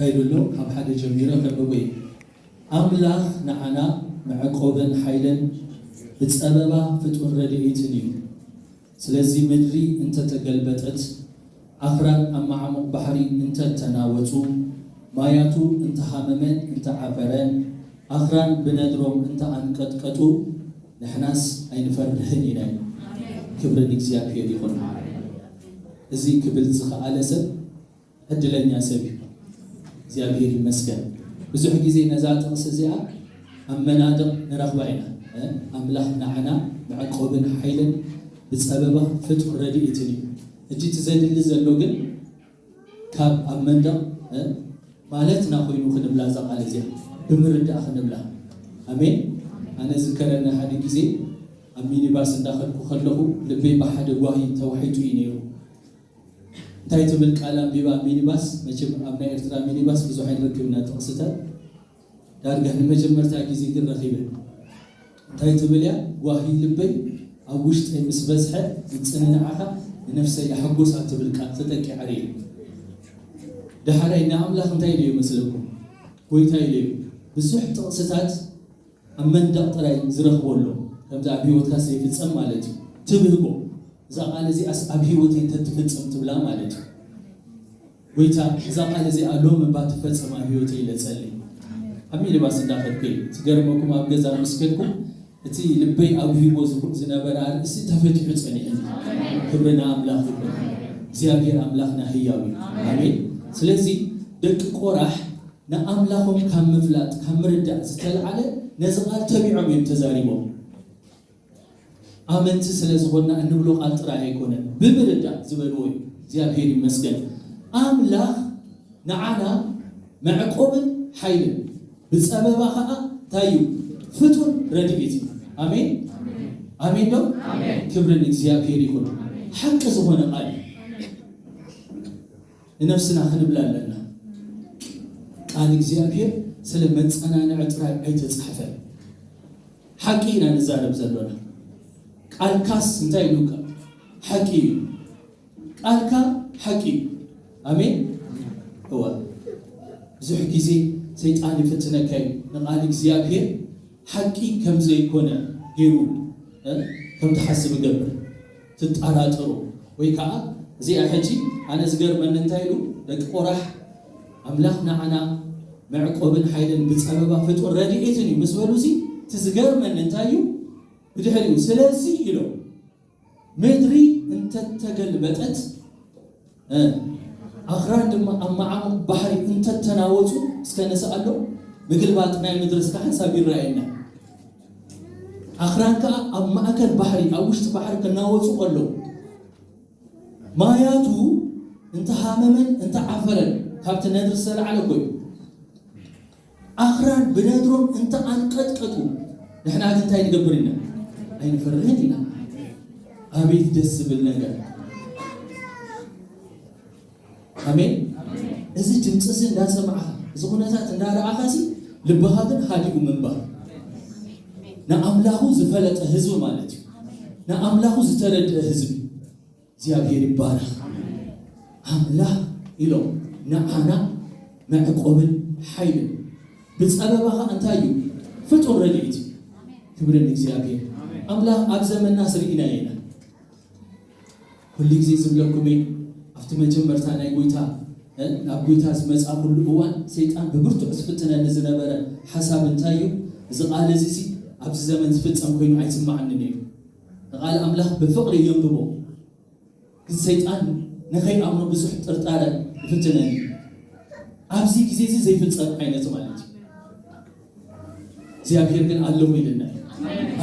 ይብሎ ካብ ሓደ ጀሚረ ከንብቦ እዩ። ኣምላኽ ንዓና መዕቆብን ሓይልን ብጸበባ ፍጡር ረድኤትን እዩ። ስለዚ ምድሪ እንተተገልበጠት፣ ኣኽራን ኣብ መዓሙቕ ባሕሪ እንተተናወጹ፣ ማያቱ እንተሃመመን እንተዓፈረን፣ ኣኽራን ብነድሮም እንተኣንቀጥቀጡ፣ ንሕናስ ኣይንፈርህን ኢና። ክብሪ ንእግዚኣብሔር ይኹን። እዚ ክብል ዝኸኣለ ሰብ ዕድለኛ ሰብ እዩ። እግዚኣብሔር ይመስገን። ብዙሕ ግዜ ነዛ ጥቕሲ እዚኣ ኣብ መናድቕ ንረኽባ ኢና። እ? ኣምላኽ ንዓና መዕቆብን ሓይልን ብጸበባ ፍጡር ረድኤትን እዩ። ሕጂ እቲ ዘድሊ ዘሎ ግን ካብ ኣብ መንደቕ፣ እ? ማለትና ኮይኑ ክንብላ እዛ ቃል እዚኣ ብምርዳእ ክንብላ። ኣሜን። ኣነ ዝከረኒ ሓደ ግዜ ኣብ ሚኒባስ እንዳኸድኩ ከለኹ ልበይ ብሓደ ጓሂ ተዋሒጡ እዩ ነይሩ። እንታይ ትብል ቃል ኣንቢባ ሚኒባስ? መቸም ኣብ ናይ ኤርትራ ሚኒባስ ብዙሕ ኣይንረክብና ጥቕስታት። ዳርጋ ንመጀመርታ ግዜ ግን ረኺበ። እንታይ ትብል እያ? ጓሂ ልበይ ኣብ ውሽጠይ ምስ በዝሐ ምጽንናዕኻ ንነፍሰይ የሐጉሳ ትብል ቃል ተጠቂዐ ርእየ። ዳሕራይ ንኣምላኽ እንታይ ኢለዮ መስለኩም? ጎይታ ኢለዮ። ብዙሕ ጥቕስታት ኣብ መንደቕ ጥራይ ዝረኽቦ ኣሎ። ከምዚ ኣብ ህይወትካ ዘይፍጸም ማለት እዩ። ትብህጎ እዛ ቃል እዚኣስ ኣብ ህይወተይ እንተትፍጸም ትብላ ማለት እዩ። ጎይታ እዛ ቃል እዚኣ ሎም እባ ትፈጸም ኣብ ህይወተይ ኢለ ጸልየ። ኣብ ሚኒባስ እንዳኸድኩ እየ። ትገርመኩም ኣብ ገዛ ምስ ከድኩ እቲ ልበይ ኣብ ህይወ ዝነበረ ኣርእስቲ ተፈቲሑ ጸኒሕኒ። ክብሪ ንኣምላኽ ይኹን። እግዚኣብሔር ኣምላኽና ህያው እዩ። ኣሜን። ስለዚ ደቂ ቆራሕ ንኣምላኾም ካብ ምፍላጥ ካብ ምርዳእ ዝተልዓለ ነዚ ቃል ተቢዖም እዮም ተዛሪቦም። ኣመንቲ ስለ ዝኾንና እንብሎ ቃል ጥራይ ኣይኮነን፣ ብምርዳእ ዝበልዎ እዩ። እግዚኣብሔር ይመስገን። ኣምላኽ ንዓና መዕቆብን ሓይልን ብጸበባ ኸዓ እንታይ እዩ? ፍጡር ረድኤት እዩ። ኣሜን ኣሜን ዶ? ክብሪ ንእግዚኣብሔር ይኹን። ሓቂ ዝኾነ ቃል እዩ። ንነፍስና ክንብላ ኣለና። ቃል እግዚኣብሔር ስለ መጸናንዒ ጥራይ ኣይተጻሕፈን። ሓቂ ኢና ንዛረብ ዘሎና። ቃልካስ እንታይ ኢሉ? ሓቂ እዩ። ቃልካ ሓቂ እዩ። ኣሜን። እዋ ብዙሕ ግዜ ሰይጣን ይፍትነካ እዩ። ንቃል እግዚኣብሔር ሓቂ ከም ዘይኮነ ገይሩ ከም ትሓስብ ይገብር። ትጠራጠሩ ወይ ከዓ እዚኣ ሕጂ ኣነ ዝገርመኒ እንታይ ኢሉ ደቂ ቆራሕ ኣምላኽ ንዓና መዕቆብን ሓይልን ብጸበባ ፍጡር ረድኤትን እዩ ምስ በሉ እዚ እቲ ዝገርመኒ እንታይ እዩ ብድሕሪኡ ስለዚ ኢሎም ምድሪ እንተተገልበጠት ኣኽራን ድማ ኣብ መዓሙቕ ባሕሪ እንተተናወጹ እስከ ንስኣሎ ምግልባጥ ናይ ምድሪ እስከ ሓንሳብ ይረኣየና። ኣኽራን ከኣ ኣብ ማእከል ባሕሪ ኣብ ውሽጢ ባሕሪ ክናወጹ ከለዉ ማያቱ እንተሃመመን እንተዓፈረን ካብቲ ነድሪ ዝተላዕለ እኮ እዩ። ኣኽራን ብነድሮም እንተ ኣንቀጥቀጡ ንሕና ግን እንታይ ንገብር ኢና? ኣይንፈርህን ኢና። ኣቤት ደስ ዝብል ነገር። ኣሜን። እዚ ድምፂ እዚ እንዳሰማዕኻ እዚ ኩነታት እንዳረኣኻ ሲ ልብኻ ግን ሃዲኡ ምንባር ንኣምላኹ ዝፈለጠ ህዝቢ ማለት እዩ። ንኣምላኹ ዝተረድአ ህዝቢ እግዚኣብሔር ይባረኽ። ኣምላኽ ኢሎም ንዓና መዕቆብን ሓይልን ብፀበባኻ እንታይ እዩ ፍጡር ረድኤት እዩ። ክብሪ ንእግዚኣብሔር። ኣምላኽ ኣብ ዘመንና ስርኢና ኢና። ኩሉ ግዜ ዝብለኩም እየ ኣብቲ መጀመርታ ናይ ጎይታ ናብ ጎይታ ዝመፃ ኩሉ እዋን ሰይጣን ብብርቱዕ ዝፍትነኒ ዝነበረ ሓሳብ እንታይ እዩ? እዚ ቃል እዚ ኣብዚ ዘመን ዝፍፀም ኮይኑ ኣይስማዓንን እዩ። ንቃል ኣምላኽ ብፍቕሪ የንብቦ ግን ሰይጣን ንኸይኣምኖ ብዙሕ ጥርጣረ ይፍትነኒ። ኣብዚ ግዜ እዚ ዘይፍጸም ዓይነት ማለት እዩ። እግዚኣብሔር ግን ኣለኹ ኢልና እዩ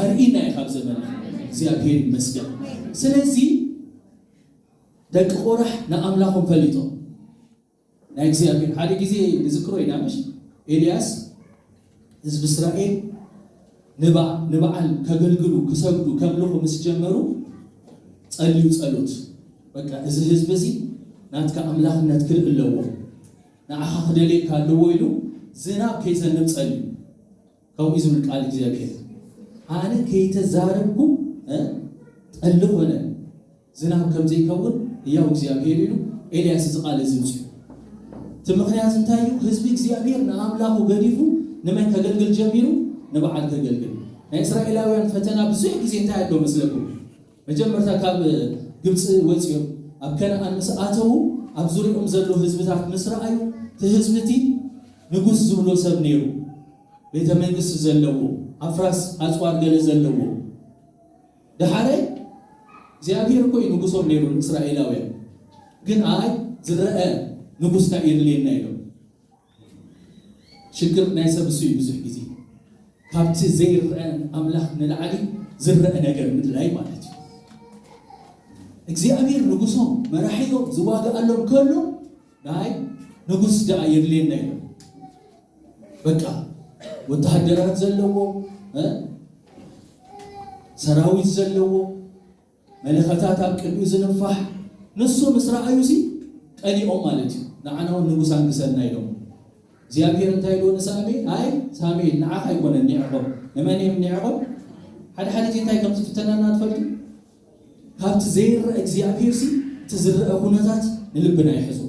ኣርእና እዩ ካብ ዘመና። እግዚኣብሔር ይመስገን። ስለዚ ደቂ ቆራሕ ንኣምላኾም ፈሊጦም ናይ እግዚኣብሔር ሓደ ግዜ ንዝክሮ ኢና ምሽ ኤልያስ ህዝቢ እስራኤል ንበዓል ከገልግሉ ክሰግዱ ከምልኹ ምስ ጀመሩ ጸልዩ ጸሎት በቃ እዚ ህዝቢ እዚ ናትካ ኣምላኽነት ክርኢ ኣለዎ ንዓኻ ክደልየካ ኣለዎ ኢሉ ዝናብ ከይዘንብ ጸልዩ። ከምኡ እዩ ዝብል ቃል እግዚኣብሔር። ኣነ ከይተዛረብኩ ጠሊ ኮነ ዝናብ ከም ዘይከውን ህያው እግዚኣብሔር ኢሉ ኤልያስ እዚ ቃል እዚ ውፅኡ። እቲ ምኽንያት እንታይ እዩ? ህዝቢ እግዚኣብሔር ንኣምላኹ ገዲፉ ንመን ከገልግል ጀሚሩ? ንበዓል ከገልግል። ናይ እስራኤላውያን ፈተና ብዙሕ ግዜ እንታይ ኣሎ መስለኩም? መጀመርታ ካብ ግብፂ ወፂኦም ኣብ ከነኣን ምስ ኣተዉ፣ ኣብ ዙሪኦም ዘሎ ህዝብታት ምስ ረኣዩ፣ እቲ ህዝቢ እቲ ንጉስ ዝብሎ ሰብ ነይሩ፣ ቤተ መንግስቲ ዘለዎ፣ ኣፍራስ ኣፅዋር ገለ ዘለዎ። ደሓረ እግዚኣብሔር እኮ እዩ ንጉሶም ነይሩ ንእስራኤላውያን። ግን ኣይ ዝረአ ንጉስ ካእ የድልየና ኢሎም። ሽግር ናይ ሰብ እሱ እዩ። ብዙሕ ግዜ ካብቲ ዘይረአ ኣምላኽ ንላዕሊ ዝረአ ነገር ምድላይ ማለት እዩ። እግዚኣብሔር ንጉሶም መራሒኦም ዝዋጋኣሎም ከሎ ናይ ንጉስ ደኣ የድልየና ኢሎም። በቃ ወተሃደራት ዘለዎ እ ሰራዊት ዘለዎ መለኸታት ኣብ ቅድሚኡ ዝንፋሕ ንሱ ምስ ረኣዩ ሲ ቀኒኦም ማለት እዩ። ንዓና እውን ንጉስ ኣንግሰና ኢሎም። እግዚኣብሔር እንታይ ኢልዎ ንሳሙኤል? ኣይ ሳሙኤል ንዓኻ ኣይኮነን ኒዕቆም። ንመን እዮም ኒዕቆም? ሓደ ሓደ ግዜ እንታይ ከም ዝፍተነና ትፈልጡ? ካብቲ ዘይረአ እግዚኣብሔር ሲ እቲ ዝረአ ኩነታት ንልብና ይሕዞ።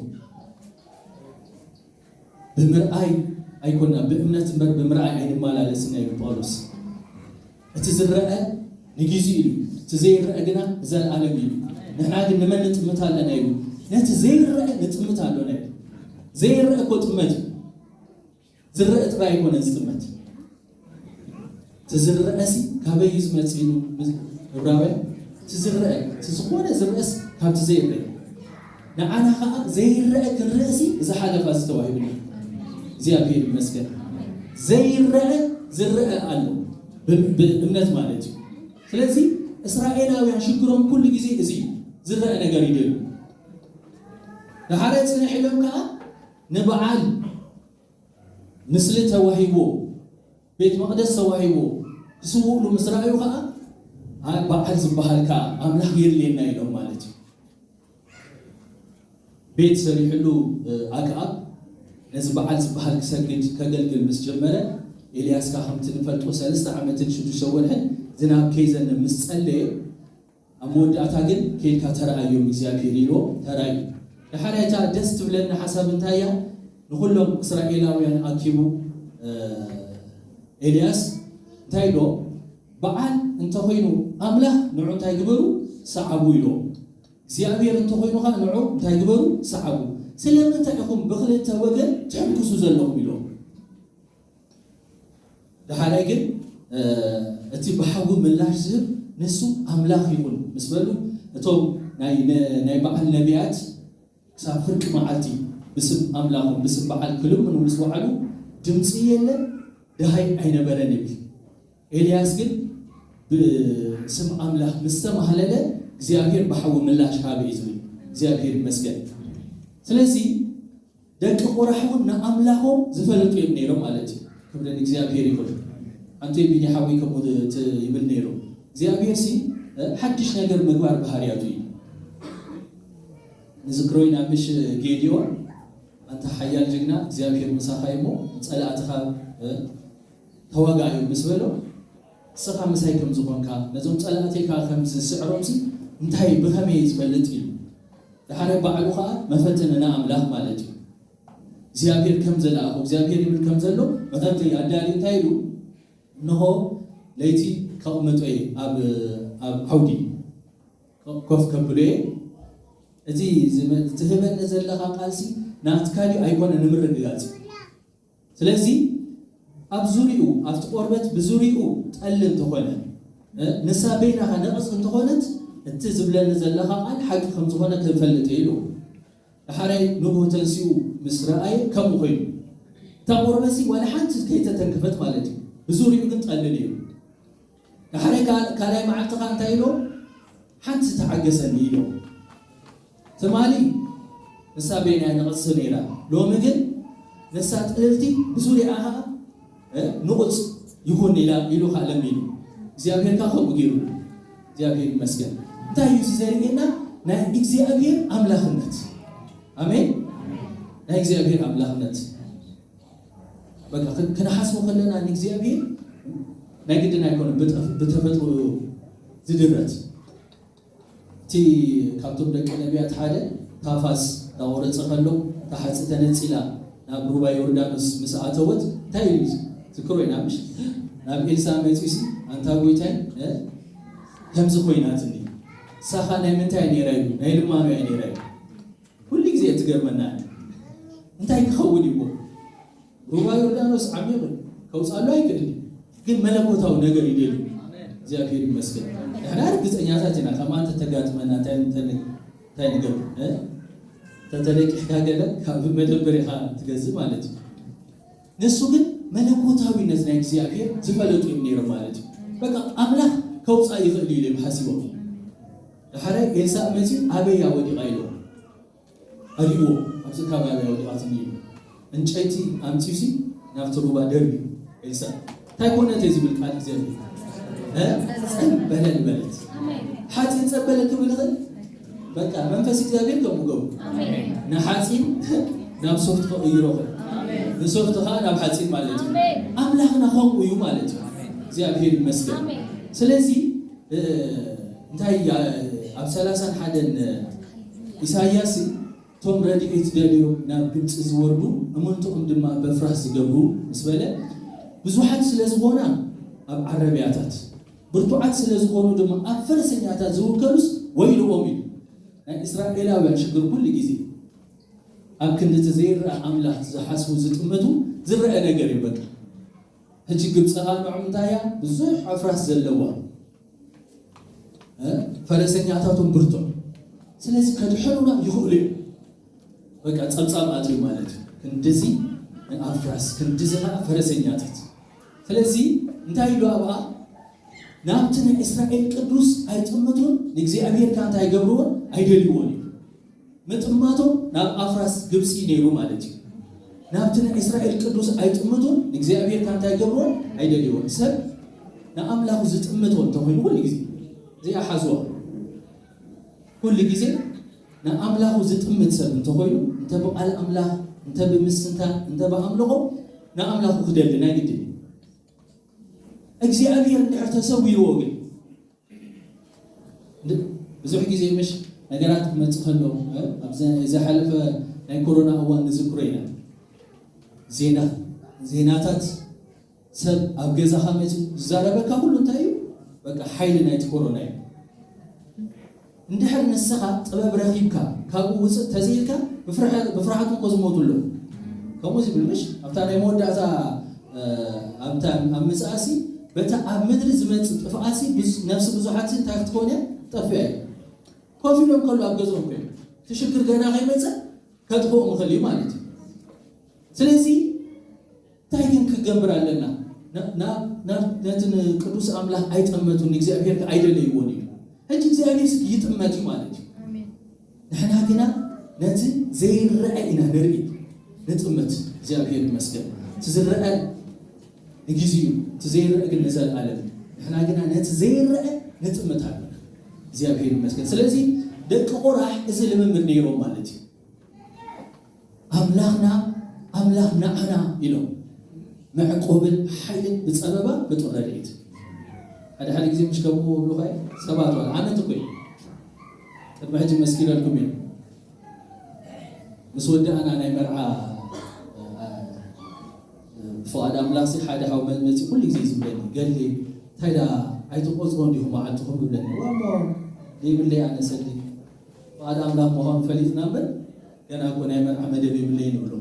ብምርኣይ ኣይኮና ብእምነት እምበር ብምርኣይ ኣይንመላለስን ኢሉ ጳውሎስ። እቲ ዝረአ ንጊዜኡ እዩ፣ እቲ ዘይረአ ግና ንዘለኣለም እዩ። ንሕና ግን ንመን ንጥምት ኣለና ኢሉ? ነቲ ዘይረአ ንጥምት ኣለና ኢሉ። ዘይረአ እኮ ጥመት እዩ። ዝረአ ጥራይ ኣይኮነ ዝጥመት። እቲ ዝረአሲ ካበይ እዩ ዝመጽእ ኢሉ ዕብራውያን? እቲ ዝረአ፣ እቲ ዝኾነ ዝረአስ ካብቲ ዘይረአ። ንዓና ኸዓ ዘይረአ ክንርእሲ እዚ ሓለፋ ዝተዋሂብና። እግዚኣብሔር ይመስገን። ዘይረአ ዝረአ ኣሎ። ብ-፣ ብእምነት ማለት እዩ። ስለዚ እስራኤላውያን ሽግሮም ኩሉ ግዜ እዚ እዩ። ዝረአ ነገር ይደልዩ። ንሓደ ጽንሕ ኢሎም ከኣ ንበዓል ምስሊ ተዋሂቦ፣ ቤት መቕደስ ተዋሂቦ፣ ክስውእሉ ምስ ረኣዩ ኸዓ፣ ኣይ፣ በዓል ዝበሃል ከኣ ኣምላኽ የድልየና ኢሎም ማለት እዩ። ቤት ሰሪሕሉ፣ እ፣ ኣክኣብ ነዚ በዓል ዝበሃል ክሰግድ ከገልግል ምስ ጀመረ፣ ኤልያስ ከኣ ከምቲ ንፈልጦ ሰለስተ ዓመትን ሽዱሽተ ወርሕን ዝናብ ከይዘንብ ምስ ጸለየ፣ ኣብ መወዳእታ ግን ከይድካ ተረኣዮም እግዚኣብሔር ኢልዎ ተራእዩ። ደሓር እታ ደስ ትብለኒ ሓሳብ እንታይ እያ? ንኹሎም እስራኤላውያን ኣኪቡ፣ እ፣ ኤልያስ እንታይ ኢሎ? በዓል እንተኾይኑ ኣምላኽ ንዑ እንታይ ግበሩ? ሰዓቡ ኢሎ። እግዚኣብሔር እንተኾይኑ ኸዓ ንዑ እንታይ ግበሩ? ሰዓቡ። ስለምንታይ ኢኹም ብኽልተ ወገን ትሕንክሱ ዘለኹም? ኢሎ። ደሓራይ ግን፣ እ፣ እቲ ብሓዊ ምላሽ ዝህብ ንሱ ኣምላኽ ይኹን ምስ በሉ፣ እቶም ናይ፣ ነ-፣ ናይ በዓል ነቢያት ክሳብ ፍርቂ መዓልቲ ብስም ኣምላኹም ብስም በዓል ክልምኑ ምስ ወዓሉ፣ ድምፂ የለን፣ ደሃይ ኣይነበረን ይብል። ኤልያስ ግን ብስም ኣምላኽ ምስ ተማህለለ፣ እግዚኣብሔር ብሓዊ ምላሽ ሃበ እዩ ዝብል። እግዚኣብሔር ይመስገን። ስለዚ ደቂ ቆራሕ እውን ንኣምላኾም ዝፈለጡ እዮም ነይሮም ማለት እዩ። ክብሪ ንእግዚኣብሔር ይኹን። ኣንተ ቢኒ ሓወይ ከምኡ ት-፣ ይብል ነይሩ። እግዚኣብሔር ሲ፣ እ፣ ሓድሽ ነገር ምግባር ባህርያቱ እዩ። ንዝክሮ ኢና ምሽ ጌዲዮን፣ ኣንታ ሓያል ጅግና እግዚኣብሔር ምሳኻ እዩ እሞ ጸላእትኻ፣ እ፣ ተዋጋእዮም ምስ በሎ፣ ንስኻ ምሳይ ከም ዝኾንካ፣ ነዞም ጸላእተይካ ከም ዝስዕሮም ሲ እንታይ ብኸመይ ትፈልጥ ኢሉ። ደሓራይ ባዕሉ ኸዓ መፈተኒ ንኣምላኽ ማለት እዩ። እግዚኣብሔር ከም ዝለኣኾ፣ እግዚኣብሔር ይብል ከም ዘሎ መፈተኒ ኣዳልዩ እንታይ ኢሉ? እንሆ ለይቲ ከቕምጦ እየ ኣብ፣ ኣብ ዓውዲ ኮፍ ከብሎ እየ። እቲ ዝመ-፣ ትህበኒ ዘለኻ ቃልሲ ናትካ ድዩ ኣይኮነ ንምርግጋጽ። ስለዚ ኣብ ዙሪኡ፣ ኣብቲ ቆርበት ብዙሪኡ ጠሊ እንተኾነ፣ እ፣ ንሳ በይናኻ ነቕጽ እንተኾነት፣ እቲ ዝብለኒ ዘለኻ ቃል ሓቂ ከም ዝኾነ ክፈልጥ እየ ኢሉ። ደሓራይ ንግሆ ተንሲኡ ምስ ረኣየ ከምኡ ኮይኑ። እታ ቆርበትሲ ዋላ ሓንቲ ከይተተንክፈት ማለት እዩ። ብዙሪኡ ግን ጠሊ ነይሩ። ደሓራይ ካ-፣ ካልኣይ መዓልቲ ኸዓ እንታይ ኢሎ? ሓንቲ ተዓገሰኒ ኢሎ። ትማሊ ንሳ በይናይ ነቕጽ ነይራ። ሎሚ ግን ንሳ ጥልልቲ ብዙሪኣ ኸዓ፣ እ፣ ንቑጽ ይኹን ኢላ ኢሉ ኸዓ ለሚኑ። እግዚኣብሔር ከኣ ከምኡ ገይሩ። እግዚኣብሔር ይመስገን። እንታይ እዩ እዚ ዘርእየና? ናይ እግዚኣብሔር ኣምላኽነት። ኣሜን። ናይ እግዚኣብሔር ኣምላኽነት። በቃ ክን-፣ ክንሓስቦ ከለና ንእግዚኣብሔር ናይ ግድን ኣይኮነን ብጠፍ-፣ ብተፈጥሮ ዝድረት። እቲ ካብቶም ደቂ ነቢያት ሓደ ታፋስ እንዳቆረጸ ከሎ እታ ሓፂ ተነፂላ ናብ ሩባ ዮርዳኖስ ምስ ኣተወት እንታይ ኢሉ ዝክሮ ኢና ምሽ ናብ ኤልሳ መፂኡ ሲ ኣንታ ጎይታይ ከምዚ ኮይናትኒ ሳኻ ናይ ምንታይ ነይራ እዩ ናይ ልማኖ እያ ነይራ እዩ ኩሉ ግዜ እትገርመና እንታይ ክኸውን ይቦ ሩባ ዮርዳኖስ ዓሚቕ ከውፃሉ ኣይክእል ግን መለኮታዊ ነገር ይደል እግዚኣብሔር ይመስገን ንሕና ርግፀኛታት ኢና ከማን ተተጋጥመና እንታይ ንገብር ተተለቂሕካ ገለ ካብ መደበር ኢኻ ትገዝእ ማለት እዩ ንሱ ግን መለኮታዊነት ናይ እግዚኣብሔር ዝፈለጡ እዮም ነይሮም ማለት እዩ በቃ ኣምላኽ ከውፃእ ይኽእል እዩ ኢሎም ሓሲቦም ድሓራይ ኤልሳእ መፅዩ ኣበያ ወዲቓ ኢሎም ኣሪዎ ኣብዚ ከባቢ ወዲቓትኒ እዩ እንጨይቲ ኣምፅዩሲ ናብቲ ሩባ ደርቢ ኤልሳ እንታይ ኮነት ዝብል ቃል እግዚኣብሔር ጸበለ ዝበለት ሓፂን ጸበለ ክብል ይኽእል በቃ መንፈስ እግዚኣብሔር ከምኡ ገብሩ ንሓፂን ናብ ሶፍት ክቕይሮ ኽእል ንሶፍት ከዓ ናብ ሓፂን ማለት እዩ ኣምላኽና ከምኡ እዩ ማለት እዩ እግዚኣብሔር ይመስገን ስለዚ እንታይ ኣብ ሰላሳን ሓደን ኢሳያስ እቶም ረድኤት ደልዮም ናብ ግብፂ ዝወርዱ እሙንትኦም ድማ በፍራህ ዝገብሩ ምስ በለ ብዙሓት ስለ ዝኾና ኣብ ዓረብያታት ብርቱዓት ስለ ዝኾኑ ድማ ኣብ ፈረሰኛታት ዝውከሉስ ወይልኦም እዩ ናይ እስራኤላውያን ሽግር ኩሉ ግዜ ኣብ ክንድቲ ዘይረኣ ኣምላኽ ዝሓስቡ ዝጥምቱ ዝረአ ነገር እዩ በቃ ሕጂ ግብፂ ከዓ ንዖም እንታይ እያ ብዙሕ ኣፍራስ ዘለዋ ፈረሰኛታቶም ብርቱዕ ስለዚ ከድሕኑና ይኽእሉ እዩ በቃ ፀብፃብ ኣትዩ ማለት እዩ ክንድዚ ንኣፍራስ ክንድዚ ከዓ ፈረሰኛታት ስለዚ እንታይ ኢሉ ኣብኣ ናብቲ ናይ እስራኤል ቅዱስ ኣይጥምቱን ንእግዚኣብሔር ከዓ እንታይ ገብርዎን ኣይደልይዎን እዩ ምጥማቶም ናብ ኣፍራስ ግብፂ ነይሩ ማለት እዩ ናብቲ ናይ እስራኤል ቅዱስ ኣይጥምቱን ንእግዚኣብሔር ካብ እንታይ ገብርዎን ኣይደልይዎን ሰብ ንኣምላኹ ዝጥምቶ እንተኮይኑ ኩሉ ግዜ ዘይሓዝዋ ኩሉ ግዜ ንኣምላኹ ዝጥምት ሰብ እንተኮይኑ እንተ ብቃል ኣምላኽ እንተ ብምስንታን እንተ ብኣምልኾ ንኣምላኹ ክደሊ ናይ ግድን እግዚኣብሔር እንድሕር ተሰዊርዎ ግን ብዙሕ ግዜ ምሽ ነገራት ክመፅእ ከሎ ኣብ ዝሓለፈ ናይ ኮሮና እዋን ንዝክሮ ኢና ዜና ዜናታት ሰብ ኣብ ገዛኻ መፅኡ ዝዛረበካ ኩሉ እንታይ እዩ በቃ ሓይሊ ናይቲ ኮሮና እዩ እንድሕር ንስኻ ጥበብ ረኺብካ ካብኡ ውፅእ ተዘይልካ ብፍርሓት እኮ ዝሞቱ ኣለዉ ከምኡ ዝብል ምሽ ኣብታ ናይ መወዳእታ ኣብታ ኣብ ምፅኣሲ በታ ኣብ ምድሪ ዝመፅእ ጥፍኣሲ ነፍሲ ብዙሓት እንታይ ክትኮን እያ ጠፍያ እዩ ኮፍ ኢሎም ከሉ ኣብ ገዝኦም ኮይኑ እቲ ሽግር ገና ከይመፀ ከጥፍኦም ይኽእል እዩ ማለት እዩ ስለዚ እንታይ ግን ክገብር ኣለና ነቲ ንቅዱስ ኣምላኽ ኣይጠመቱን ንእግዚኣብሔር ኣይደለይዎን እዩ ሕጂ እግዚኣብሔር ይጥመት እዩ ማለት እዩ ንሕና ግና ነቲ ዘይረአ ኢና ንርኢ ንጥምት እግዚኣብሔር ይመስገን እቲ ዝረአ ንግዜኡ እቲ ዘይረአ ግን ንዘለኣለም ንሕና ግና ነቲ ዘይረአ ንጥምት ኣለና እግዚኣብሔር ይመስገን ስለዚ ደቂ ቆራሕ እዚ ልምምድ ነይሮም ማለት እዩ ኣምላኽና ኣምላኽ ንዓና ኢሎም መዕቆብን ሓይልን ብፀበባ ብጡር ረድኤት ሓደ ሓደ ግዜ ምሽ ከምኡ ብሉ ኸ ሰባት ዋላ ዓመት እኮ እዩ ቅድሚ ሕጂ መስኪረልኩም እዩ ምስ ወዳእና ናይ መርዓ ብፍቓድ ኣምላኽሲ ሓደ ሓው መፅእ ኩሉ ግዜ ዝብለኒ ገሊ እንታይ ዳ ኣይትቆፅሮ እንዲኹም መዓልትኹም ይብለኒ ዋሞ ዘይብለይ ኣነ ሰሊ ፍቓድ ኣምላኽ ምዃኑ ፈሊጥና እምበር ገና እኮ ናይ መርዓ መደብ የብለይን ይብሎ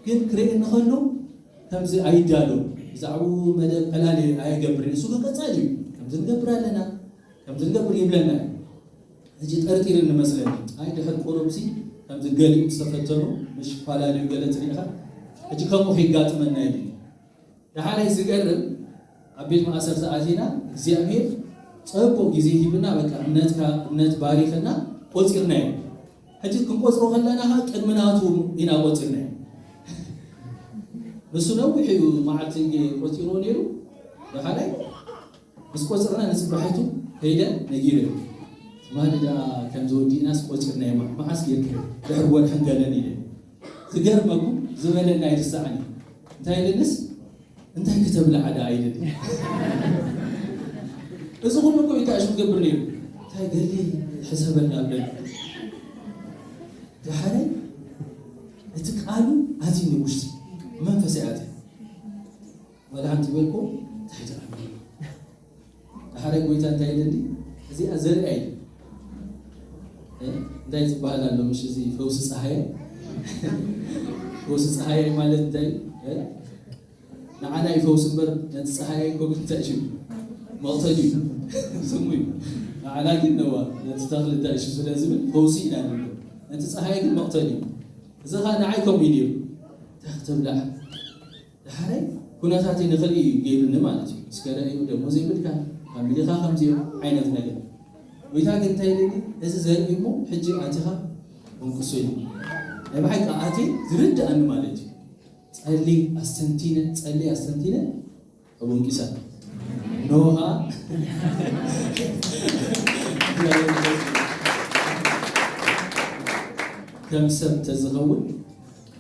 ግን ክርኢ እንኸሎ ከምዚ ኣይዳሎ ብዛዕባኡ መደብ ዕላል ኣየገብርን እሱ ግን ቀፃሊ እዩ ከምዚ ንገብር ኣለና ከምዚ ንገብር ይብለና እዩ ሕጂ ጠርጢር እንመስለኒ ኣይ ድሕር ቁሩብሲ ከምዚ ገሊኡ ዝተፈተኑ ምሽ ፈላለዩ ገለ ትሪኢኻ ሕጂ ከምኡ ከይጋጥመና ይብል ደሓራይ ዝገርም ኣብ ቤት ማእሰርቲ ኣቲና እግዚኣብሔር ፀቡቕ ግዜ ሂብና በቃ እምነትካ እምነት ባሪኽና ቆፂርናዮ ሕጂ ክንቆፅሮ ከለና ኸዓ ቅድሚ ናቱ ኢና ቆፂርናዮ ንሱ ነዊሕ እዩ መዓልቲ ቆፂርዎ ነይሩ ደሓራይ ምስ ቆፅርና ንፅባሒቱ ከይደ ነጊረዮ ትማሊ ደኣ ከምዚ ወዲእናስ ቆፂርናዮ መዓስ ጌርካዮ ድሕሪ ወርሕን ገለን ኢለ ዝገርመኩም ዝበለኒ ኣይርስዓን እዩ እንታይ ኢለንስ እንታይ ክተብልዓ ደኣ ኢለኒ እዚ ኩሉ እኮ ኢንታይ ሽም ገብር ነይሩ እንታይ ገሊ ሕሰበና ብለኒ ደሓረ ቃሉ ኣትዩ ውሽጢ መንፈስ ኣትዩ። ወላ ሓንቲ በልኮ እንታይ ትኣምን? ዳሕራይ ጎይታ እንታይ ኢለኒ? እዚኣ ዘርኢ ኣይደል። እ? እንታይ ዝበሃል ኣሎ? ምሽ እዚ ፈውሲ ፀሃየ? ፈውሲ ፀሃየ ማለት እንታይ? እ? ንዓና ይፈውስ እምበር ነቲ ፀሃየ እኮ ግን እንታይ ሽም? መቕተል እዩ። ስሙ እዩ። ንዓና ግን ነዋ ነቲ ተኽሊ እንታይ ሽም ስለ ዝብል ፈውሲ ኢና ንብሎ። ነቲ ፀሃየ ግን መቕተል እዩ። እዚ ኸዓ ንዓይ ከምኡ ኢሉ እዩ። እንታይ ክትብላዕ? ዳሕራይ ኩነታተይ ንኽርኢ እዩ ገይሩኒ ማለት እዩ። እስከ ረእዩ ደሞዝ የብልካ፣ ፋሚሊኻ ከምዚ እዮም ዓይነት ነገር። ጎይታ ግን እንታይ ኢሉኒ? እዚ ዘርኢ እሞ ሕጂ ኣቲኻ ወንቅሶ ኢሉ። ናይ ብሓቂ ኣቴ ዝርድኣኒ ማለት እዩ። ጸሊ ኣስተንቲነ፣ ጸሊ ኣስተንቲነ ወንቂሳ። ኖኻ ከም ሰብ ተዝኸውን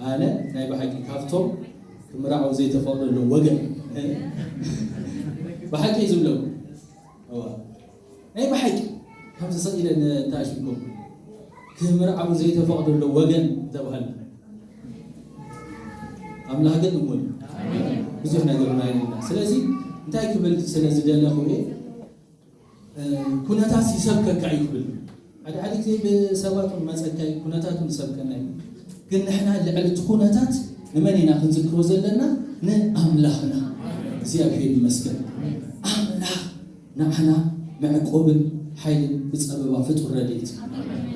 ኣነ ናይ ብሓቂ ካብቶም ክምርዓው ዘይተፈቕደሎም ወገን፣ ብሓቂ እዩ ዝብለኩም። እዋ፣ ናይ ብሓቂ ከምዚ ስቕ ኢለ ንተኣሽምኩም ክምርዓው ዘይተፈቕደሎም ወገን እንተባህልና፣ ኣምላኽ ግን እሙን እዩ። ብዙሕ ነገር ናይ ኢልና። ስለዚ እንታይ ክብል ስለ ዝደለኹ እየ፣ እ፣ ኩነታት ይሰብከካ እዩ ክብል። ሓደ ሓደ ግዜ ብሰባት እውን መጸካ እዩ፣ ኩነታት እውን ይሰብከና እዩ። ግን ንሕና ልዕሊ እቲ ኩነታት ንመን ኢና ክንዝክሮ ዘለና? ንኣምላኽና። እግዚኣብሔር ይመስገን። ኣምላኽ ንዓና መዕቆብን ሓይልን ብጸበባ ፍጡር ረድኤት።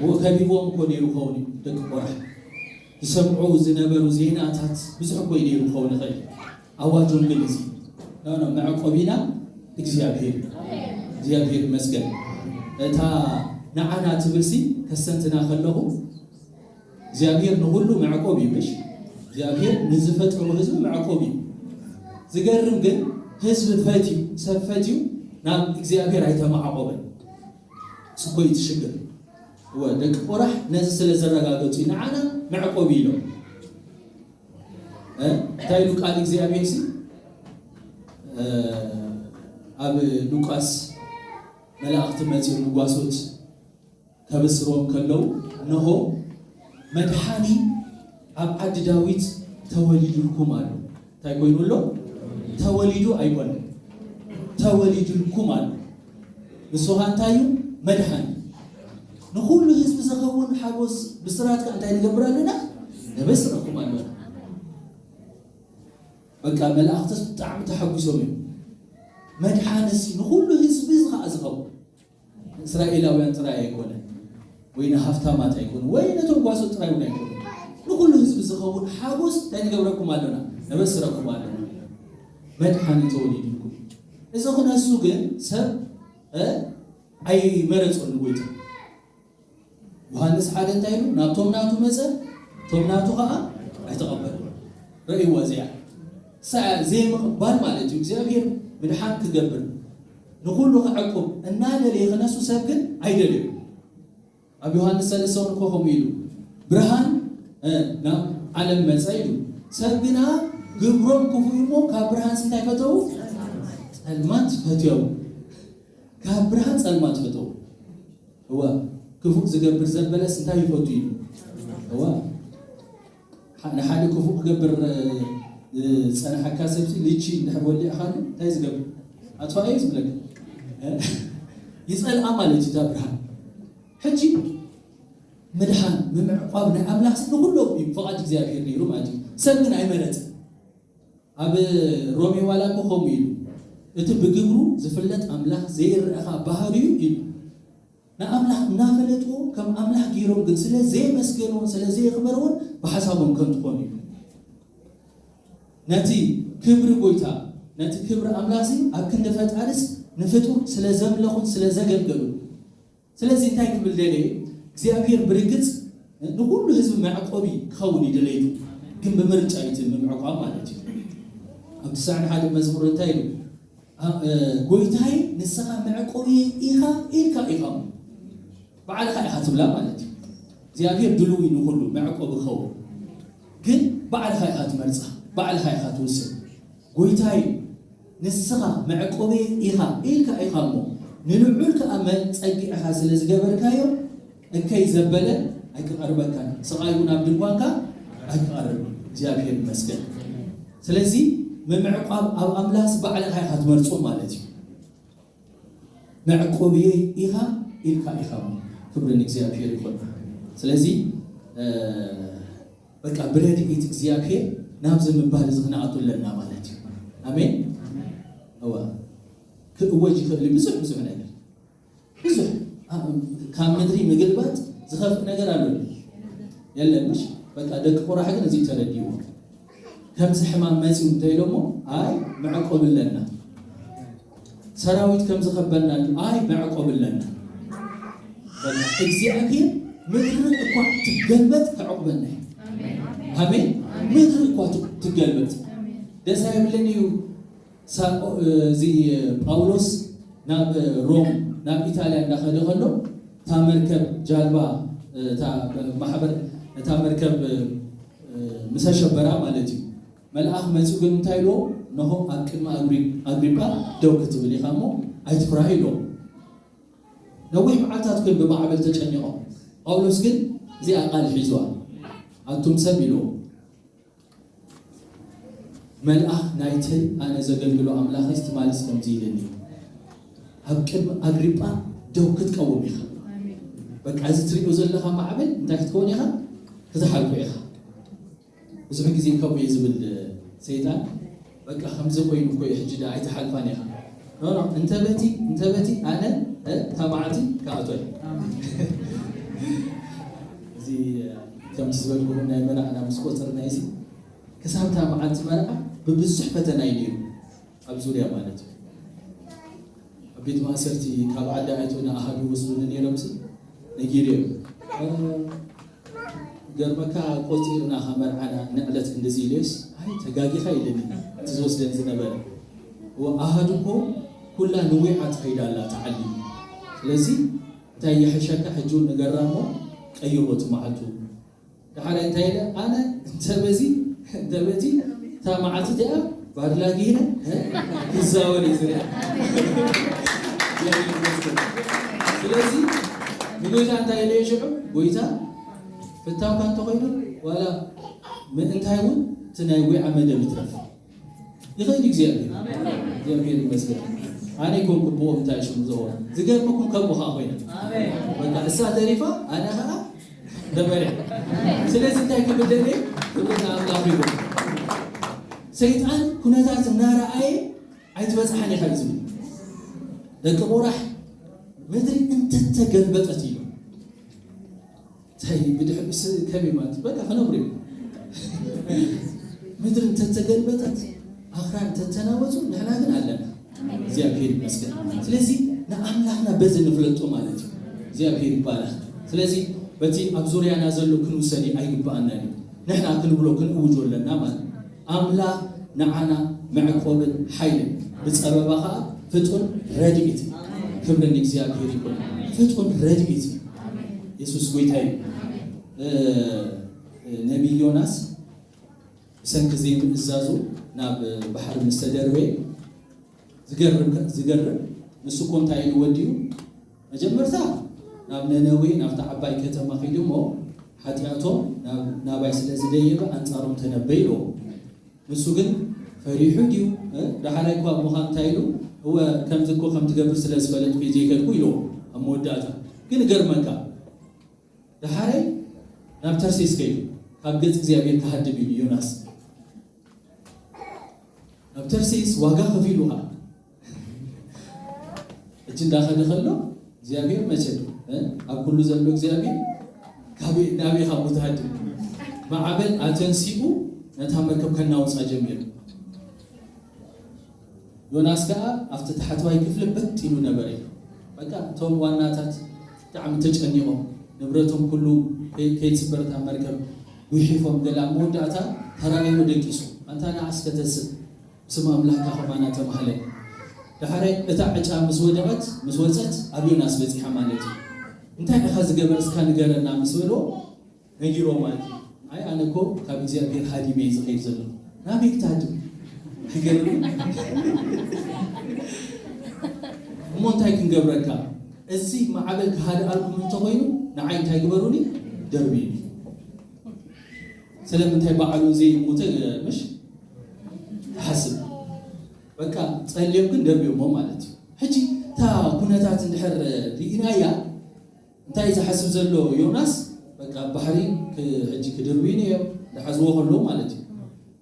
እዎ ከቢብዎም እኮ ነይሩ ኸውን እዩ ደቂ ቆራሕ። ዝሰምዑ ዝነበሩ ዜናታት ብዙሕ እኮ እዩ ነይሩ ክኸውን ይኽእል። ኣዋጆም ግን እዚ ኖ፣ ኖ፣ መዕቆቢና እግዚኣብሔር እዩ። እግዚኣብሔር ይመስገን። እታ ንዓና ትብልሲ ከስተንትና ከለኹ እግዚኣብሔር ንኹሉ መዕቆብ እዩ፣ ምሽ? እግዚኣብሔር ንዝፈጠሩ ህዝቢ መዕቆብ እዩ። ዝገርም ግን ህዝቢ ፈትዩ፣ ሰብ ፈትዩ ናብ እግዚኣብሔር ኣይተመዓቆበን። ጽኮይ ትሽግር። እወ፣ ደቂ ቆራሕ ነዚ ስለ ዘረጋገጹ እዩ ንዓና መዕቆቢ ኢሎም። እ? እንታይ ኢሉ ቃል እግዚኣብሔር ሲ? እ፣ ኣብ ሉቃስ መላእኽቲ መጺኦም ንጓሶት ከብስርዎም ከለዉ፣ እነሆ መድሓኒ ኣብ ዓዲ ዳዊት ተወሊዱልኩም ኣሎ። እንታይ ኮይኑ ኣሎ? ተወሊዱ ኣይኮነን። ተወሊዱልኩም ኣሎ። ንሱ ኸኣ እንታይ እዩ? መድሓኒ። ንኹሉ ህዝቢ ዝኸውን ሓጎስ ብስራት ከኣ እንታይ ንገብር ኣለና? ነበስረኩም ኣለና። በቃ መላእኽትስ ብጣዕሚ ተሓጒሶም እዮም። መድሓንሲ ንኹሉ ህዝቢ ኸኣ ዝኸውን። እስራኤላውያን ጥራይ ኣይኮነን፣ ወይ ንሃፍታማት ኣይኮነን፣ ወይ ነቶም ጓሶት ጥራይ እውን ኣይኮነን። ንኹሉ ህዝቢ ዝኸውን ሓጎስ እንታይ ንገብረኩም ኣሎና? ነበስረኩም ኣሎና። መድሓኒ ተወሊዱልኩም። እዚ ክነሱ ግን ሰብ፣ እ፣ ኣይመረጾን ንጎይታ። ዮሃንስ ሓደ እንታይ ኢሉ? ናብቶም ናቱ መጸ፣ እቶም ናቱ ኸኣ ኣይተቐበልዎን። ረእይዋ እዚኣ። ሳ-፣ ዘይምቕባል ማለት እዩ። እግዚኣብሔር ምድሓን ክገብር፣ ንኹሉ ክዕቁብ እናደለየ ክነሱ ሰብ ግን ኣይደለዩ። ኣብ ዮሃንስ ሰለስተ እውን እኮ ከምኡ ኢሉ፣ ብርሃን፣ እ፣ ናብ ዓለም መጸ ኢሉ። ሰብ ግና ግብሮም ክፉእ እሞ ካብ ብርሃን እንታይ ፈተዉ? ጸልማት ፈትዮም። ካብ ብርሃን ጸልማት ፈተዉ። እዋ፣ ክፉእ ዝገብር ዘበለስ እንታይ ይፈቱ እዩ? እዋ፣ ሓ-፣ ንሓደ ክፉእ ክገብር፣ እ፣ ዝጸንሓካ ሰብሲ ልቺ እንድሕር ወሊዕኻሉ እንታይ ዝገብር? ኣጥፋእ እዩ ዝብለካ። እ? ይጸልኣ ማለት እዩ እታ ብርሃን። ሕጂ ምድሓን፣ ምምዕቋብ ናይ ኣምላኽ ንኹሎም እዩ ፍቓድ እግዚኣብሔር ነይሩ ማለት እዩ። ሰብ ግን ኣይመረጽን። ኣብ ሮሜ ዋላ እኮ ከምኡ ኢሉ፣ "እቲ ብግብሩ ዝፍለጥ ኣምላኽ ዘይረኣኻ ባህሪኡ" ኢሉ። ንኣምላኽ እናፈለጥዎ፣ ከም ኣምላኽ ገይሮም ግን ስለ ዘየመስገንዎን ስለ ዘየኽበርዎን ብሓሳቦም ከንቱ ኮኑ ኢሉ። ነቲ ክብሪ ጎይታ፣ ነቲ ክብሪ ኣምላኽሲ ኣብ ክንዲ ፈጣሪስ ንፍጡር ስለ ዘምለኹን ስለ ዘገልገሉን። ስለዚ እንታይ ክብል ደለየ? እግዚኣብሔር ብርግጽ ንኹሉ ህዝቢ መዕቆቢ ክኸውን እዩ ድሌቱ፣ ግን ብምርጫ እዩ እቲ ምምዕቋብ ማለት እዩ። ኣብ ትስዓን ሓደ መዝሙር እንታይ ኢሉ? ኣ-፣ እ፣ "ጎይታይ ንስኻ መዕቆቢ ኢኻ ኢልካ ኢኻ እሞ፣ ባዕልኻ ኢኻ ትብላ" ማለት እዩ። እግዚኣብሔር ድሉው እዩ ንኹሉ መዕቆቢ ክኸውን፣ ግን ባዕልኻ ኢኻ ትመርጻ፣ ባዕልኻ ኢኻ ትውስን። ጎይታይ ንስኻ መዕቆበይ ኢኻ ኢልካ ኢኻ እሞ፣ ንልዑል ከኣ መጸግዒኻ ስለ ዝገበርካዮ፣ እከይ ዘበለ ኣይክቐርበካን፣ ስቓይ እውን ኣብ ድንኳንካ ኣይክቐርብ። እግዚኣብሔር ይመስገን። ስለዚ ምምዕቋብ ኣብ ኣምላኽስ ባዕልኻ ኢኻ ትመርጾ ማለት እዩ። መዕቆብየይ ኢኻ ኢልካ ኢኻ። ክብሪ ንእግዚኣብሔር ይኹን። ስለዚ፣ እ፣ በቃ ብረድኤት እግዚኣብሔር ናብዚ ምባል እዚ ክንኣቱ ኣለና ማለት እዩ። ኣሜን። እዋ፣ ክእወጅ ይኽእል እዩ ብዙሕ ብዙሕ ነገር። ብዙሕ፣ እ፣ ካብ ምድሪ ምግልባጥ ዝኸፍእ ነገር ኣሎ? የለን። ምሽ በቃ ደቂ ቆራሕ ግን እዚ ተረዲእዎ። ከምዚ ሕማም መጺኡ እንተ ኢሎሞ፣ ኣይ መዕቆብ ኣለና። ሰራዊት ከም ዝኸበና፣ ኣይ መዕቆብ ኣለና። በቃ እግዚኣብሔር ምድሪ እኳ ትገልበጥ ከዕቁበና እዩ። ኣሜን። ምድሪ እኳ ት-፣ ትገልበጥ። ደስ ኣይብልን እዩ። ሳ-፣ እዚ ጳውሎስ ናብ ሮም፣ ናብ ኢጣልያ እንዳኸደ ከሎ፣ እታ መርከብ ጃልባ፣ እታ ማሕበር፣ እታ መርከብ ምስ ኣሸበራ ማለት እዩ። መልኣኽ መጺኡ ግን እንታይ ኢልዎ? "እንሆ ኣብ ቅድሚ ኣግሪ-፣ ኣግሪጳ ደው ክትብል ኢኻ እሞ ኣይትፍራህ" ኢልዎ። ነዊሕ መዓልታት ግን ብማዕበል ተጨኒቖም። ጳውሎስ ግን እዚኣ ቃል ሒዝዋ። "ኣቱም ሰብ" ኢልዎ፣ "መልኣኽ ናይተይ ኣነ ዘገልግሎ ኣምላኽስ ትማልስ ከምዚ ኢልኒ፣ ኣብ ቅድሚ ኣግሪጳ ደው ክትቀውም ኢኻ። በቃ እዚ ትሪኦ ዘለኻ ማዕበል እንታይ ክትከውን ኢኻ? ክትሓልፎ ኢኻ።" ብዙሕ ግዜ ከምኡ እዩ ዝብል ሰይጣን። በቃ ከምዚ ኮይኑ እኮ እዩ፣ ሕጂ ደኣ ኣይትሓልፋን ኢኻ። ኖ፣ ኖ፣ እንተ በቲ፣ እንተ በቲ ኣነ፣ እ፣ እታ መዓልቲ ክኣትወ እየ። እዚ፣ እ፣ ከምቲ ዝበልኩኹም ናይ መርዓና ምስ ቆጸርና እዚ፣ ክሳብ እታ መዓልቲ መርዓ ብብዙሕ ፈተና እዩ ነይሩ ኣብ ዙርያ ማለት እዩ። ኣብ ቤት ማእሰርቲ ካብ ዓዲ ኣይቶ ንኣሃዱ ወስዱኒ ነይሮምሲ ነጊረዮም። እ፣ ገርመካ ቆጺርና ከ መርዓና ንዕለት እንደዚ ኢለዮስ፣ "ኣይ ተጋጊኻ" ኢለኒ እቲ ዝወስደን ዝነበረ። ወ-፣ ኣሃዱ እኮ ኩላ ንዊዓ ትኸይድ ኣላ ተዓሊሙ። ስለዚ እንታይ ይሕሸካ ሕጂ እውን ንገራ እሞ ቀይሮ እቲ መዓልቱ። ደሓር እንታይ ኢለ ኣነ እንተ በዚ እንተ በቲ እታ መዓልቲ እቲኣ ባድላ ገይረ፣ እ፣ ክዛወር እየ ዝሪኣ። ስለዚ ንጎይታ እንታይ ኢለዮ ሽዑ? "ጎይታ ፍታውካ እንተኾይኑ ዋላ ምእንታይ እውን እቲ ናይ ዊዓ መደብ ይትረፍ ይኽእል እዩ እግዚኣብሔር።" እግዚኣብሔር ይመስገን። ኣነ ይኮንኩ ብኦም እንታይ ሽሙ ዘወር ዝገርመኩም ከምኡ ከዓ ኮይነ በቃ እሳ ተሪፋ ኣነ ከዓ ተበሪዐ። ስለዚ እንታይ ክብል ደልየ? ክብል ኣምላኽ ይኹን። ሰይጣን ኩነታት እናረኣየ ኣይትበጽሓን ኢኻ እዩ ዝብል። ደቂ ቆራሕ ምድሪ እንተተገልበጠት ኢሉ እንታይ ብድሕሪኡስ ከመይ ማለት በቃ ክነብሩ እዩ። ምድሪ እንተተገልበጠት ኣኽራን እንተተናወጹ ንሕና ግን ኣለና። እግዚኣብሔር ይመስገን። ስለዚ ንኣምላኽና በዚ ንፍለጦ ማለት እዩ። እግዚኣብሔር ይባረኽ። ስለዚ በቲ ኣብ ዙርያና ዘሎ ክንውሰድ ኣይግባኣና እዩ። ንሕና ክንብሎ ክንእውጆ ኣለና ማለት እዩ። ኣምላኽ ንዓና መዕቆብን ሓይልን ብጸበባ ኸኣ ፍጡን ረድኤት። ክብሪ ንእግዚኣብሔር ይኹን። ፍጡን ረድኤት። የሱስ ጎይታ እዩ። እ፣ ነቢይ ዮናስ ብሰንኪ ዘይምእዛዙ ናብ ባሕሪ ምስ ተደርበየ ዝገርም ከ-፣ ዝገርም ንሱ እኮ እንታይ ኢሉ ወዲኡ? መጀመርታ ናብ ነነዌ ናብታ ዓባይ ከተማ ኺዱ እሞ ሓጢኣቶም ናብ-፣ ናባይ ስለ ዝደየበ ኣንጻሮም ተነበይ ኢልዎ። ንሱ ግን ፈሪሑ ድዩ? እ? ደሓራይ እኳ ምዃን እንታይ ኢሉ? እወ ከምዚ እኮ ከም ትገብር ስለ ዝፈለጥኩ እዩ ዘይከድኩ ኢልዎ ኣብ መወዳእታ። ግን እገርመካ ደሓራይ ናብ ተርሴስ ከይዱ ካብ ገጽ እግዚኣብሔር ክሃድም ኢሉ ዮናስ። ናብ ተርሴስ ዋጋ ከፊሉ ኸዓ እጂ እንዳኸደ ከሎ እግዚኣብሔር መቸም፣ እ፣ ኣብ ኩሉ ዘሎ እግዚኣብሔር ካበይ ናበይ ካብ ቦታ ሃድም ማዕበል ኣተንሲኡ ነታ መርከብ ከናውፃ ጀሚሩ። ዮናስ ከኣ ኣብቲ ታሕተዋይ ክፍሊ በጥ ኢሉ ነበረ። በቃ እቶም ዋናታት ብጣዕሚ ተጨኒቖም ንብረቶም ኩሉ ከይ-፣ ከይትስበር እታ መርከብ ጉሒፎም ገለ ኣብ መወዳእታ ተራእይዎ ደቂሱ። ኣንታ ንዓስ ከተስእ ስም ኣምላኽካ ከማና ተባህለ። ዳሕራይ እታ ዕጫ ምስ ወደቐት፣ ምስ ወጸት፣ ኣብ ዮናስ በጺሓ ማለት እዩ። "እንታይ ኢኻ ዝገበር እስካ ንገረና?" ምስ በልዎ፣ ነጊርዎ ማለት እዩ። "ኣይ፣ ኣነ እኮ ካብ እግዚኣብሔር ሃዲመ እየ ዝኸይድ ዘለኹ።" ናበይ ክትሃድም? ይገርም። እሞ እንታይ ክንገብረካ? እዚ ማዕበል ክሃድኣልኩም እንተኾይኑ፣ ንዓይ እንታይ ግበሩኒ? ደርብዩኒ። ስለምንታይ ባዕሉ ዘይሞተ ምሽ ትሓስብ? በቃ ጸልዮም ግን ደብዮሞ ማለት እዩ። ሕጂ እታ ኩነታት እንድሕር ርኢናያ እንታይ ዝሓስብ ዘሎ ዮናስ? በቃ ባሕሪ ክ- ሕጂ ክድርብዩኒ እዮም ዝሓዝዎ ከለዉ ማለት እዩ።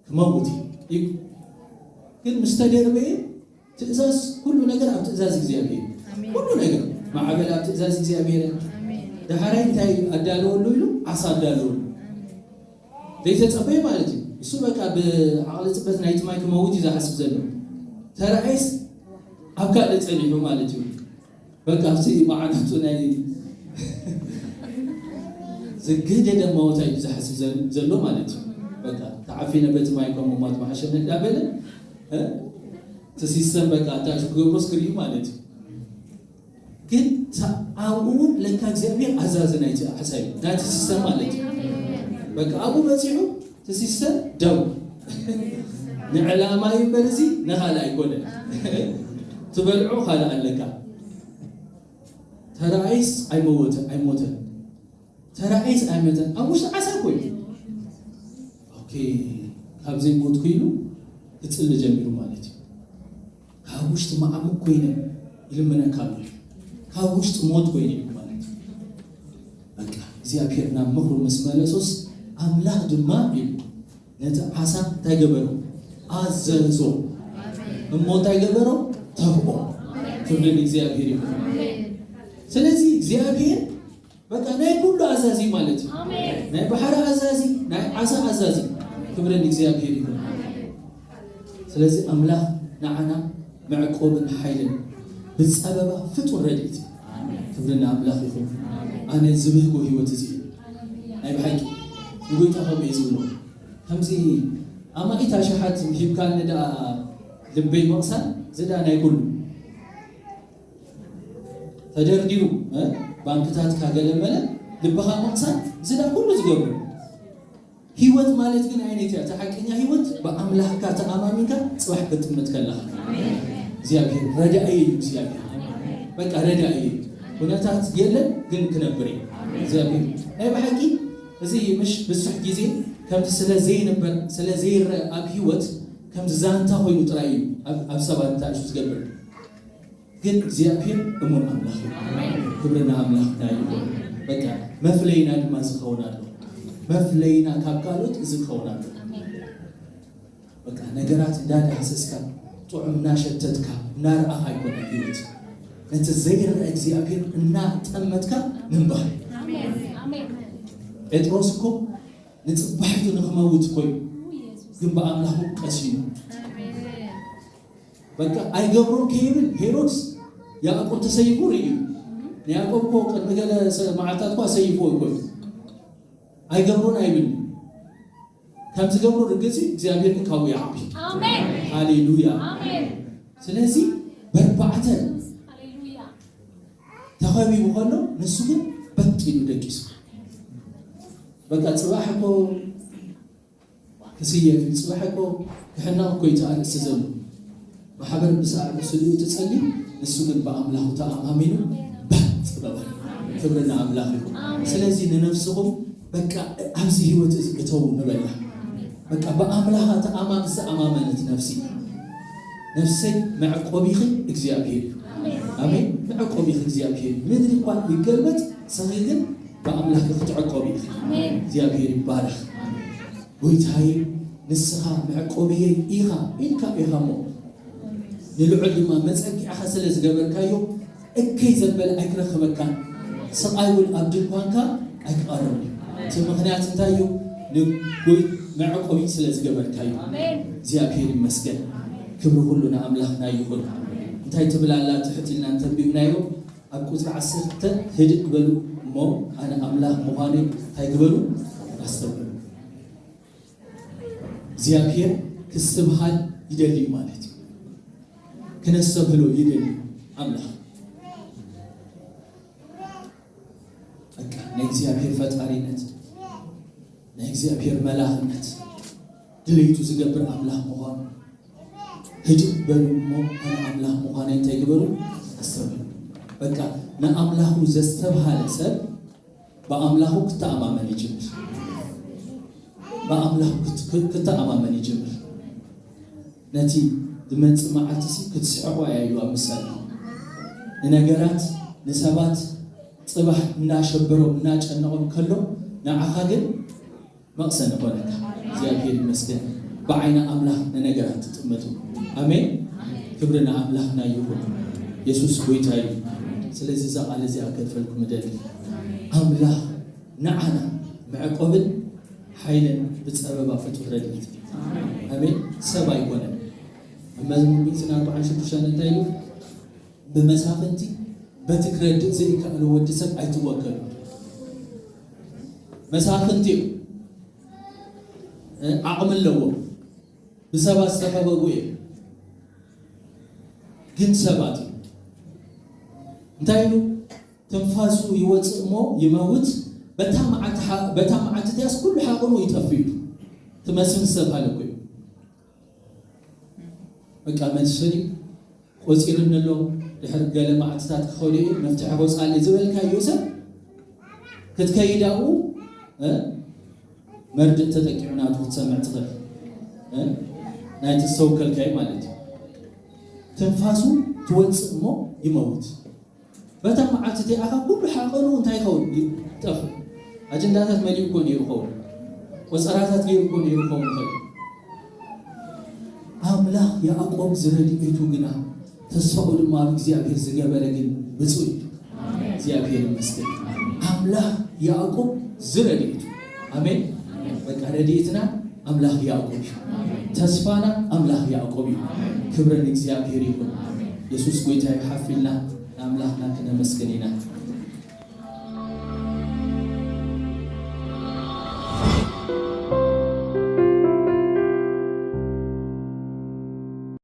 ክመውት እዩ። ግን ምስ ተደርበየ ትእዛዝ፣ ኩሉ ነገር ኣብ ትእዛዝ እግዚኣብሔር። ኩሉ ነገር ማዕበል ኣብ ትእዛዝ እግዚኣብሔር። ደሓራይ እንታይ ኣዳለወሉ ኢሉ? ዓሳ ኣዳለወሉ። ዘይተጸበየ ማለት እዩ። እሱ በቃ ብዓቕሊ ጽበት ናይቲ ማይ ክመውት እዩ ዝሓስብ ዘሎ። ተራእይስ ኣብ ካልእ ጸኒሑ ማለት እዩ። በቃ ኣብቲ መዓናቱ ናይ ዝገደደ መወታ እዩ ዝሓስብ ዘ- ዘሎ ማለት እዩ። በቃ ተዓፊነ በቲ ማይ እኳ ምሟት መሓሸኒ እንዳበለ እ? እቲ ሲስተም በቃ እንታይ ክገብሮስ ክርኢ ማለት እዩ። ግን ታ- ኣብኡ እውን ለካ እግዚኣብሔር ኣዛዚ ናይቲ ዓሳ እዩ፣ ናይቲ ሲስተም ማለት እዩ። በቃ ኣብኡ በፂሑ እቲ ሲስተም ደው ንዕላማ እዩ እምበር እዚ ንኻልእ ኣይኮነ። ትበልዖ ካልእ ኣለካ። ተራእይስ ኣይመወተ ኣይሞተን። ተራእይስ ኣይመተን። ኣብ ውሽጢ ዓሳ እኮ እዩ። ኦኬ፣ ካብ ዘይሞትኩ ኢሉ ክጽሊ ጀሚሩ ማለት እዩ። ካብ ውሽጢ መዓሙቕ ኮይነ ይልምነካ ኣሎ። ካብ ውሽጢ ሞት ኮይነ እዩ ማለት እዩ። በቃ እግዚኣብሔር ናብ ምኽሩ ምስ መለሶስ ኣምላኽ ድማ ኢሉ ነቲ ዓሳ እንታይ ገበሮ? ኣዘዞ። እሞ እንታይ ገበሮ? ተብኦ። ክብሪ ንእግዚኣብሔር ይኹን። ስለዚ እግዚኣብሔር በቃ ናይ ኩሉ ኣዛዚ ማለት እዩ። ናይ ባሕሪ ኣዛዚ፣ ናይ ዓሳ ኣዛዚ። ክብሪ ንእግዚኣብሔር ይኹን። ስለዚ ኣምላኽ ንዓና መዕቆብን ሓይልን ብጸበባ ፍጡር ረድኤት እዩ። ክብሪ ንኣምላኽ ይኹን። ኣነ ዝብህጎ ህይወት እዚ እዩ። ናይ ብሓቂ ንጎይታ ከምኡ እየ ዝብሎ። ከምዚ ኣማኢት ኣሽሓት ሂብካኒ ደኣ ልበይ ምቕሳን ዝዳ ናይ ኩሉ ተደርዲሩ እ፣ ባንክታትካ ገለመለ ልብኻ ምቕሳን ዝዳ ኩሉ ዝገብሩ። ህይወት ማለት ግን ዓይነት እያ። እቲ ሓቀኛ ህይወት ብኣምላኽካ ተኣማሚንካ ጽባሕ ክትጥምት ከለኻ እግዚኣብሔር ረዳኢ እዩ። እግዚኣብሔር በቃ ረዳኢ እዩ። ኩነታት የለን ግን ክነብር እዩ እግዚኣብሔር። ናይ ብሓቂ እዚ ምሽ ብዙሕ ግዜ ከምዚ ስለ ዘይንበር ስለ ዘይረአ ኣብ ህይወት ከምዚ ዛንታ ኮይኑ ጥራይ እዩ ኣብ ኣብ ሰባት እንታይ ዝገብር። ግን እግዚኣብሔር እሙን ኣምላኽ እዩ። ክብሪ ንኣምላኽና ይኹን። በቃ መፍለይና ድማ ዝኸውን ኣሎ። መፍለይና ካብ ካልኦት እዚ ክኸውን ኣሎ። በቃ ነገራት እንዳዳህሰስካ ጥዑም እናሸተትካ እናረኣኻ ኣይኮነን ህይወት። ነቲ ዘይረአ እግዚኣብሔር እናጠመትካ ምንባር። ጴጥሮስ እኮ ንጽባሒቱ ንኽመውት እኮ እዩ፣ ግን ብኣምላኹ ቀሲኑ። በቃ ኣይገብሮን ከይብል ሄሮድስ ያዕቆብ ተሰይፉ ርእዩ። ንያዕቆብ እኮ ቅድሚ ገለ ሰ- መዓልታት እኳ ሰይፍዎ እኮ እዩ። ኣይገብሮን ኣይብል። ከም ዝገብሮ ርግጽ እዩ፣ እግዚኣብሔር ግን ካብኡ ይዓቢ። ኣሜን። ሃሌሉያ። ኣሜን። ስለዚ በርባዕተ ሃሌሉያ። ተኸቢቡ ከሎ ንሱ ግን በጥ ኢሉ ደቂሱ። በቃ ጽባሕ እኮ ክስየፍ እዩ። ጽባሕ እኮ ክሕነቕ እኮ እዩ እቲ ኣርእስቲ ዘሎ። ማሕበር ብሳዕ ስእሉ ትጸሊ፣ ንሱ ግን ብኣምላኹ ተኣማሚኑ በጥ በለ። ክብሪ ንኣምላኽ ይኹን። ስለዚ ንነፍስኹም በቃ ኣብዚ ህይወት እዚ እተው ንበላ። በቃ ብኣምላኻ ተኣማም ዝተኣማመነት ነፍሲ። ነፍሰይ መዕቆቢኺ እግዚኣብሔር እዩ። ኣሜን። መዕቆቢኺ እግዚኣብሔር እዩ። ምድሪ እኳ ይገልበጥ፣ ንስኺ ግን ብኣምላኽ ክትዕቆቢ ኢኺ። እግዚኣብሔር ይባረኽ። ጎይታዬ ንስኻ መዕቆብየይ ኢኻ ኢልካ ኢኻ እሞ፣ ንልዑል ድማ መጸጊዕኻ ስለ ዝገበርካዮ፣ እከይ ዘበለ ኣይክረኽበካን፣ ስቓይ እውን ኣብ ድንኳንካ ኣይክቐርብን እዩ። እቲ ምኽንያት እንታይ እዩ? ንጎይ መዕቆቢ ስለ ዝገበርካዮ። እግዚኣብሔር ይመስገን። ክብሪ ኩሉ ንኣምላኽና ይኹን። እንታይ ትብል ኣላ? ትሕት ኢልና እንተንቢብናዮ፣ ኣብ ቁጽሪ ዓሰርተ፣ ህድእ በሉ እሞ ኣነ ኣምላኽ ምዃነይ እንታይ ግበሩ? ኣስተብህሉ። እግዚኣብሔር ክስትብሃል ይደሊ እዩ ማለት እዩ። ክነስተብህሎ ይደሊ ኣምላኽ። በቃ ናይ እግዚኣብሔር ፈጣሪነት፣ ናይ እግዚኣብሔር መላኽነት፣ ድሌቱ ዝገብር ኣምላኽ ምዃኑ ህድእ በሉ እሞ ኣነ ኣምላኽ ምዃነይ እንታይ ግበሩ? ኣስተብህሉ። በቃ ንኣምላኹ ዘስተብሃለ ሰብ ብኣምላኹ ክተኣማመን ይጅምር። ብኣምላኽ ክት- ክተኣማመን ይጅምር። ነቲ ዝመጽእ መዓልቲ ሲ ክትስሕቆ እያ ኢሉ ኣብ ምሳሌ። ንነገራት ንሰባት ጽባሕ እናሸበሮም እናጨነቖም ከሎ ንዓኻ ግን መቕሰን ይኾነካ። እግዚኣብሔር ይመስገን። ብዓይኒ ኣምላኽ ንነገራት ትጥመቱ። ኣሜን። ክብሪ ንኣምላኽና ይኹን። የሱስ ጎይታ እዩ። ስለዚ እዛ ቃል እዚኣ ከድፈልኩም እደሊ። ኣምላኽ ንዓና መዕቆብን ሓይልን ብጸበባ ፍጡር ረድኤት። ኣሜን። ሰብ ኣይኮነን። ኣብ መዝሙር ሚእትን ኣርባዓን ሽዱሽተን እንታይ ኢሉ? ብመሳፍንቲ በቲ ክረድእ ዘይከኣሉ ወዲ ሰብ ኣይትወከሉ። መሳፍንቲ እዮም። ዓቕሚ ኣለዎም። ብሰባት ዝተኸበቡ እዮም። ግን ሰባት እዮም። እንታይ ኢሉ? ትንፋሱ ይወፅእ እሞ ይመውት። በታ መዓልቲ እቲኣስ ኩሉ ሓቕኑ ይጠፍ እዩ። ትመስል ዝተባሃለ እኮ እዩ። በቃ መልስን እዩ። ቆፂርኒ ኣሎ። ድሕሪ ገለ መዓልትታት ክኸዱ እዩ። መፍትሒ ከውፅኣለይ ዝበልካዮ ሰብ ክትከይድ ኣብኡ መርድእ ተጠቂዑ ናቱ ክትሰምዕ ትኽእል። ናይቲ ዝተወከልካዮ ማለት እዩ። ትንፋሱ ትወፅእ እሞ ይመውት። በታ መዓልቲ እቲኣ ኩሉ ሓቐኑ እንታይ ይኸውን? ይጠፍእ። ኣጀንዳታት መሊኡ እኮ ነይሩ ይኸውን። ቆፀራታት ገይሩ እኮ ነይሩ ይኸውን ይኽእል። ኣምላኽ ያዕቆብ ዝረድኤቱ ግና ተስፋኡ ድማ ኣብ እግዚኣብሔር ዝገበረ ግን ብፁዕ እዩ። እግዚኣብሔር ይመስገን። ኣምላኽ ያዕቆብ ዝረድኤቱ። ኣሜን። በቃ ረድኤትና ኣምላኽ ያዕቆብ እዩ። ተስፋና ኣምላኽ ያዕቆብ እዩ። ክብሪ ንእግዚኣብሔር ይኹን። የሱስ ጎይታ እዩ። ሓፍ ኢልና ንኣምላኽና ክነመስግን ኢና።